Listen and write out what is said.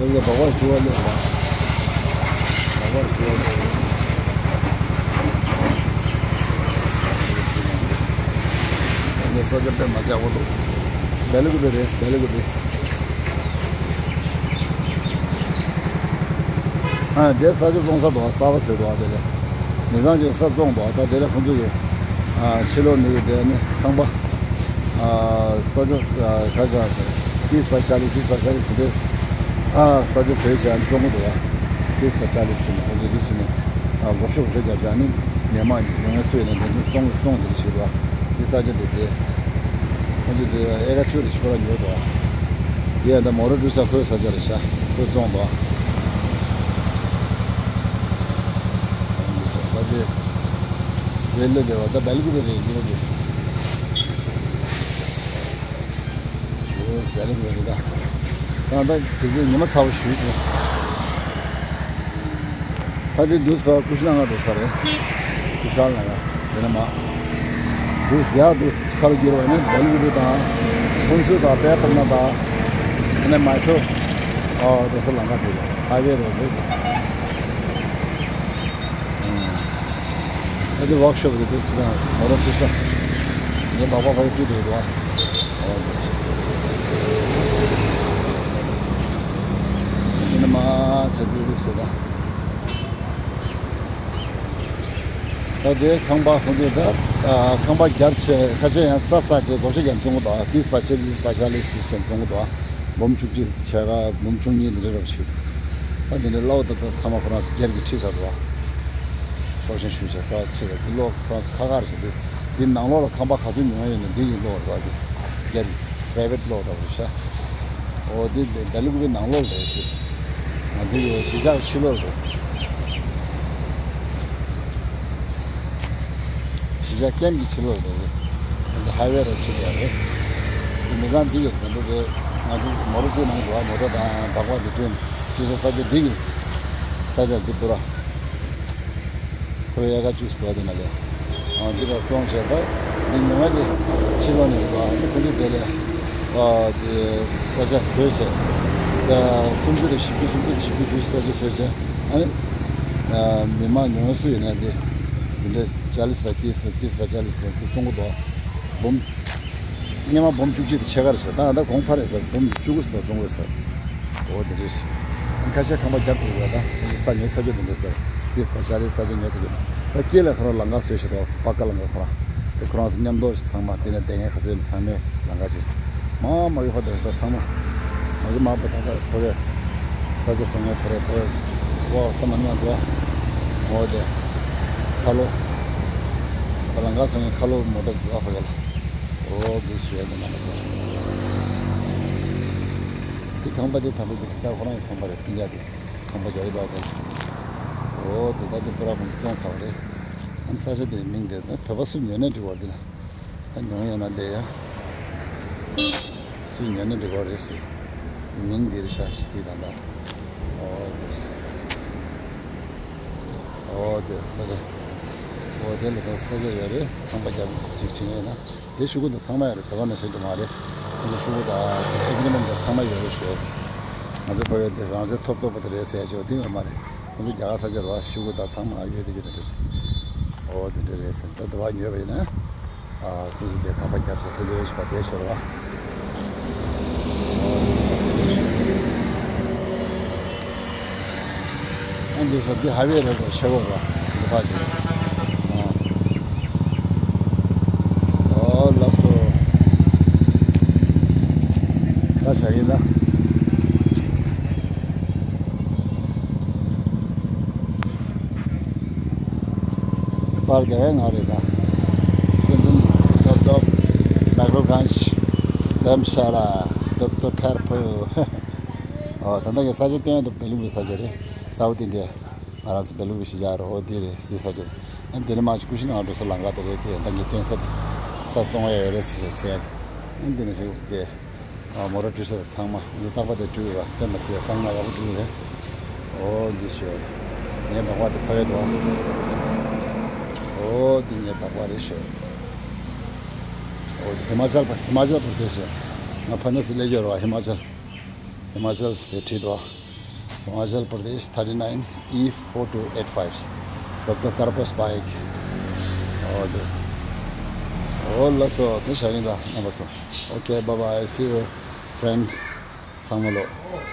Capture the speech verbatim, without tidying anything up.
ཡང་ཡང་སྦག་སྦག་ཞུ་བ་ལོས་ལ། སྦག་སྦག་ཞུ་བ་ལོས་ལ། ངས་ས་ཆ་དཔེ་མ་ཟ་བོ་འདུག་བེ་ལི་ཀུ་པེ་རེད། བེ་ལི་ཀུ་པེ། ཨ་དེ་ས་ཆ་བཙོང་ས་འདུག་གསར་པ་བཟོས་འདུག་དེ་ལས་མི་ཚང་ཅིག་ས་བཙོང་འདུག་ད་དེ་ལས་ཁོང་ཚོ་གི་ཨ་ཕྱི་ལོགས་ནས་དེ་ནི་ཁང་པ། ཨ་ས་ཆ་ཨ་ག་ས་ཏིས་པ་ཆ་ལི་ཏིས་པ་ཆ་ལི་སི་ཏེས། ཨ་ས་ཆ་བཟོས་བྱས་བཙོང་གི་འདུག་ཡ། ཏིས་པ་ཆ་ལི་སི་ནི་ཁོང་ཚོ་འདི་ཕྱི་ནས་ཨ་འགོག་ཤོག་འགོག་ཤོག་རྒྱབ་བྱས་ནི་མི་མང་ཉུང་ངུ་སུ་ཡིན་ན་འདི་ནི་བཙོང་བཙོང་འདི་བྱེད་འདུག་ཡ། འདི་ས་ཆ་འདི་དེ་ཁོང་ཚོ་འདི་ཨེ་ཀ་བཅུ་རེ་ཞིག་ཁོ་ར་ཉོས་འདུག་ཡ། འདི་ཡ་འདི་མོ་ར་འགྲུལ་ས་ཁོའི་ས་ཆ་རེ་ཤག་ཁོས་བཙོང་འདུག་ཡ། ས་ཆ་དེ་ལས་ལས་བ་ད་བལ་གུ་རེ་རེད་ཉོ་དེ། ཡོས་ལ་ལ་ལ་ལ། ད་ད་དེ་ཚོ་ཉི་མ་ཚ་བོ་ཞུས་ཏེ། ད་དེ་དུས་པ་ཀུ་ཤི་ན་ང་འགྲོ་ས་རེད། ཀུ་ཤ་ལ་ང་དེ་ན་མ། དུས་རྒྱ་དུས་ཁ་ལ་བསྒྱུར་བ་ནི་བལ་གུ་རི་དང་། ཧུན་སུར་དང་པེ་པར་ན་དང་། ཨ་ནི་མ་སོ། ཨོ་དེ་ས་ལ་ང་དེ་རེད། ཧའི་ཝེ་རེད་རེད། ཨ་དེ་ཝོག་ཤོབ་རེད་དེ་ཅི་དང་མོ་ར་བཀྲུ་ས། ངས་སྦག་སྦག་ཕ་གི་བཀྲུ་དེ་རེད་བ། དེ་ནི་མ་ཟེར་དུས་རིགས་ཟེར་ད། ད་དེ་ཁང་པ་ཁོང་ཚོས་ད་ཁང་པ་བརྒྱབ་བྱས་ཁ་ཤས་ཡང་ས་ས་བྱས་བགོ་བཤའ་ཀྱང་བཙོང་གི་འདུག་ཏིས་པ་ཆེ་ལིས་པ་ཤ་ལིས་ཏིས་ཀྱང་བཙོང་གི་འདུག་འབུམ་བཅུ་གཅིག་བྱས་ག་འབུམ་བཅུ་གཉིས་འདི་འདྲ་རབ་ཞིག་ད་འདི་འདྲ་གླ་བོ་ད་ད་ཚང་མ་ཁོ་རང་སྒེར་གྱི་ཁྲིད་ཚར་འདུག་ཕྱོགས་ཞེན་ཞུས་བྱས་ཁ་ཁྲིད་ཚར་འདི་གློག་ཁོ་རང་ཁ་ཁ་རེ་བྱས་འདི། འདི་ནང་ལོགས་ལ་ཁང་པ་ག་ཚོད་ཉོ་ཡ་ཡོད་ན་འདི་ཡིན་གློག་རེད་བ། འདི་སྒེར་གྱི་པ་རའི་ཝེ་ཊི་གློག་འདྲ་བོ་རེད་ཤག་འོ་འདི་འདི་བལ་གུ་པའི་ནང་ལོགས་རེད་འདི། ང་འདི་གཞིས་ཆགས་ཕྱི་ལོགས་རེད། གཞིས་ཆགས་ཀེམ་གྱི་ཕྱི་ལོགས་རེད། འདི་ཧའི་ཝེ་རུ་ཁྲིད་ཡ་རེད། འདི་མི་ཚང་འདི་གི་འདི་འདི་རེད། ང་ཚོ་མོ་ཊ་བཀྲུ་གནང་འདུག་བ། མོ་ཊ་དང་སྦག་སྦག་འདི་བཀྲུ་བཀྲུ་ས་ས་ཆ་འདི་གི་ས་ཆ་འདི་པུ་ར། ཁོའི་ཡལ་ག་བཅུ་ཙམ་འདུག་དེ་ན་ལས། ཨ་འདི་ལ་བཙོང་བྱས་ད་འདི་ཉོ་བ་འདི་ཕྱི་ལོགས་ནས་རེད་པ། འདི་ཁོ་འདི་དེ་ལས་ཨ་དེ་ས་ཆ་བཟོས་བྱས་ད་སུམ་ཅུ་དང་བཞི་བཅུ་སུམ་ཅུ་དང་བཞི་བཅུ་དུས་ས་ཆ་བཟོས་བྱས་ཨ་ནི་ཨ་མི་མང་ཉུང་ངུ་སུ་ཡིན་ན་འདི་འདི་འདྲ་ཅ་ལིས་པ་ཏིས་ཏིས་པ་ཅ་ལིས་ཏིས་གཏོང་གི་འདུག་འབུམ། སྔོན་མ་འབུམ་བཅུ་གཅིག་དེ་ཕྱེད་ཀ་རེད་ཟེར། ད་ད་གོང་འཕར་རེད་ཟེར། འབུམ་བཅུ་དགུ་ཙམ་བཙོང་དགོས་ཟེར། འོ་དེ་རེད། ཁ་ཤས་ཁང་པ་བརྒྱབ་དགོས་ཡོད། ད་ས་ཉོ་ཚར་རྒྱུ་དེ་འདྲ་ཟེར། དེ་སྤ་ཆ་རེད། ས་ཆ་ཉོ་ཚར་རྒྱུ། ད་དཀྱིལ་ལ་ཁོ་རང་ལམ་ཁ་བཟོས་ཤག་ད་པ་ཀ་ལམ་ཁ་ཁོ་རང་། དེ་ཁོ་རང་ཚོ་མཉམ་དུ་ཚང་མ་དེ་ནས་སྡོད་མཁན་ག་ཚོད་ཡོད་ཚང་མས་ལམ་ཁ་བྱས། མ་མ་གི་ཧོ་དེ་ཚོ་ཚང་མ། མ་གི་མ་པ་ད་ད་ཁོ་རེ། ས་ཆ་བཟོ་མཁན་ཁོ་རེ་ཁོ་རེ། ཨོ་ས་མ་ནི་མ་འདུག་ཨ། འོ་དེ། ཁ་ལོ། ད་ལམ་ཁ་བཟོ་མཁན་ཁ་ལོ་མོ་ཏོ་འདུག་ཨ་ཁོ་རེ་ལ། འོ་འདི་ཞུ་ཡ་འདི་ན་མ་ཟེར། འདི་ཁང་པ་འདི་ད་ལྟ་འདི་ཇི་ལྟར་ཁོ་རང་གི་ཁང་པ་རེད། སྤུན་ཀྱག་འདི་ཁང་པ་རྒྱག་གི་འདུག་དེ། འོ་འདི་ད་འདི་པུ་ར་ཁོང་ཚོ་བཙོང་ཚར་བ་རེད། ཨ་ནི་ས་ཆ་འདིའི་མིང་དེ་ད་བོད་པ་སུ་ཉོས་ནས་འགྲིག་པ་རེད། འདི་ན་ད་ཉོ་ཡོད་ན་བསྡད་ཡ། སུ་ཉོས་ནས་འགྲིག་པ་རེད་ཟེར། མིང་འདི་རེད་ཤག་ཟེར་ད་ད། འོ་འདི། འོ་འདི་ས་ཆ། འོ་དེ་ལ་ད་ས་ཆ་ཡོད་རེད། ཁང་པ་རྒྱབ་ཅིག་བྱེད་ཡོད་ན། དེ་ཤུ་གུ་དང་ཚང་མ་ཡོད་རེད། བོད་པ་ནང་བཞིན་དུ་མ་རེད། ཁོ་ཚོ་ཤུ་གུ་དང་ཨེ་གི་རི་མེན་དང་ཚང་མ་ཡོད་རེད་ཞུ། ང་ཚོ་བོད་པའི་དེ་རང་བཙན་ཐོབ་ཐོབ་པ་དེ་རེད་ཟེར་ཞོ་དེ་ཡོད་མ་རེད། ཁོ་ཚོ་རྒྱ་གར་ས་ཆ་རེད་བ། ཤུ་གུ་དང་ཚང་མ་ཡོད་དེ་ཡོད་དེ་རེད། འོ་དེ་འདྲ་རེད་ཟེར། ད་དུ་བ་ཉོས་པ་ཡིན་ན། ཨ་སུ་སུ་དེ་ཁང་པ་རྒྱབ་ས་དེ་ལོས་ཤུ་བ་དེ་ཤོར་བ། ཨ་འདི་ཚོ་འདི་ཧ་ཝེ་རེད་པ། ཤེལ་སྒོ་རེད་པ། འདི་ཕར་ཅིག་ཨ། ཨོ་ལགས་སོ། ད་བྱ་གི་ན། པར་རྒྱག་ཡ་ང་རེད་ད། ཀུན་འཛིན་རྡོབ་རྡོབ། མེག་རོ་གྷན་ཇི། དྷརམ་ཤ་ལ། རྡོབ་རྡོབ་ཁར་ཕུ། ཨོ་ད་ལྟ་གི་ས་ཆ་བསྟན་འདུག་བེ་ལུག་པའི་ས་ཆ་རེད། སའུ་ཐི་ཨིན་ཌི་ཡ། ང་རང་ཚོ་བེ་ལུག་པའི་གཞིས་ཆགས་རེད། ཨོ་དེ་རེད། འདི་ས་ཆ་རེད། ཨ་འདི་ནས་མར་ཀུ་ཤི་ན་འགྲོ་ས་ལམ་ཁ་དེ་རེད། དེ་ད་ངས་སྟོན་ས། ས་བཙོང་ཡ་ཡོད་རེད་ཟེར་ཟེར། ཨ་འདི་ནས་ཟེར་དེ། ཨ་མོ་ཊ་འགྲུལ་ས་དང་ཚང་མ་ང་ཚོ་རྟག་པར་དེ་འགྲུལ་ཡོད་པ་དཔེ་མ་སྲིད་གཙང་མ་ཡག་པོ་འགྲུལ་རེད། ཨོ་འདི་ཞོ། ངའི་སྦག་སྦག་དེ་ཕ་གི་འདུག་ཨོ་འདི་ངའི་སྦག་སྦག་རེད་ཞོ། ཨོ་ཧི་མ་ཅལ་པ་ཧི་མ་ཅལ་པར་དེ་ཞེ། ང་ཕ་ནས་སུ་སླེབས་ཡོད་རེད་བ། ཧི་མ་ཅལ། ཧི་མ་ཅལ་དེ་བྲིས་འདུག Himachal Pradesh, thirty nine E four two eight five, Doctor Karpa's bike. Okay. Oh, ལགས་སོ། དེ་ཤ་རིང་ད་རྣམ་པ་ཚོ། Okay, bye bye, see you, friend. ཚང་མ་ལོ།